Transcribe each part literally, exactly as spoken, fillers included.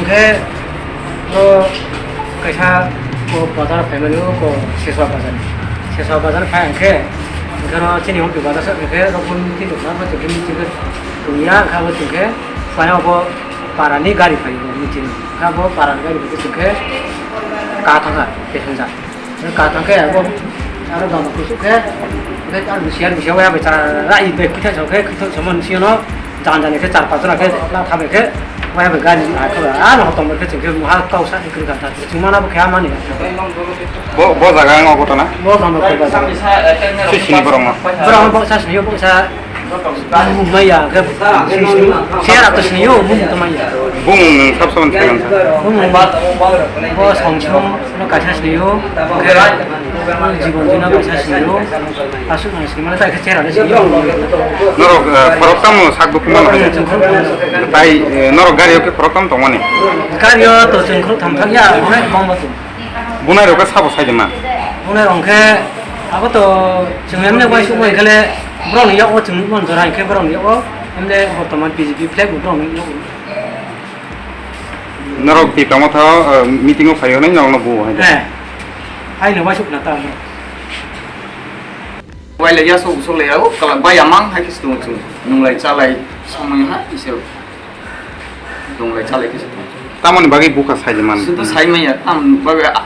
Khe o kaisa o bazar phaimani o ko Seswa bazar. Seswa bazar phai hwnkhe, hwnkhe oro chini Ompi bazar se hwnkhe oro phone meeting tongkha, abo chwngkhe meeting khe tongya, hwnkhe abo chwngkhe phai abo parani gari phai meeting. Hwnkhe abo parani gari phai chwngkhe ka thangkha passenger. Ka thang khe abo aro gama kusuk khe, hwnkhe ang bisiya bisiya waya bai chara rai bai khitha chok khe khitha chok man siyano jan jan khe char pach jona khe la thabai khe waya bai gari a khe a no tong khe chwng khe muha kau sa khe kri kha ta chwng mana bo khe amani. Bo, bo jaga ang obo tana? Bo gama khe ba. Si sini borok ma? Borok ma bo sa sini bo sa. Maya, ke, sera to sini yo, bung to maya. Bung sab saban kailan sa. Bung, bo song song, no kaisa sini yo, ke, jibon jina kaisa sini yo, asuk nang sini, mana ta ke sera de sini yo. Norok, eh, khorok tamo sak dukhu mano hai. Chwng khorok tamo. Tai, eh, norok gari o khe khorok tamo tongmani? Gari o to chwng khorok tham thang ya, onek bang ba to. Bunai rok khe sabo sai de ma? Bunai rok khe abo to chwng emne uaisuk bai khe le borok ni yago chwng nukmano jora hwnkhe borok ni yago emne bortoman B J P flag bo borok ni yago. Norok Tipra Motha, eh, meeting o phai hwnwi norok no buo hai de? Eh. Hai no uaisuk na ta. Waile ya sok sok le ya o kala bai amang hai khe se tongo chwng. Nunglai chalai samung hai khe se. Tonglai chalai khe se tongo. Tamoni bagwi bukha sai de man? Sudu sai manya, tam bagwi a-,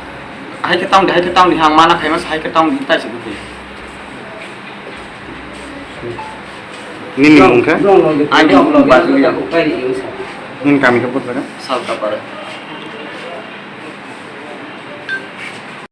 hai khe tam de, hai khe tam de, hang mana khaima sai khe tam de, tai se bukhe. Nini mung khe? Ani mung Bajulia. Nini kami khe bot jaga? Saltapara.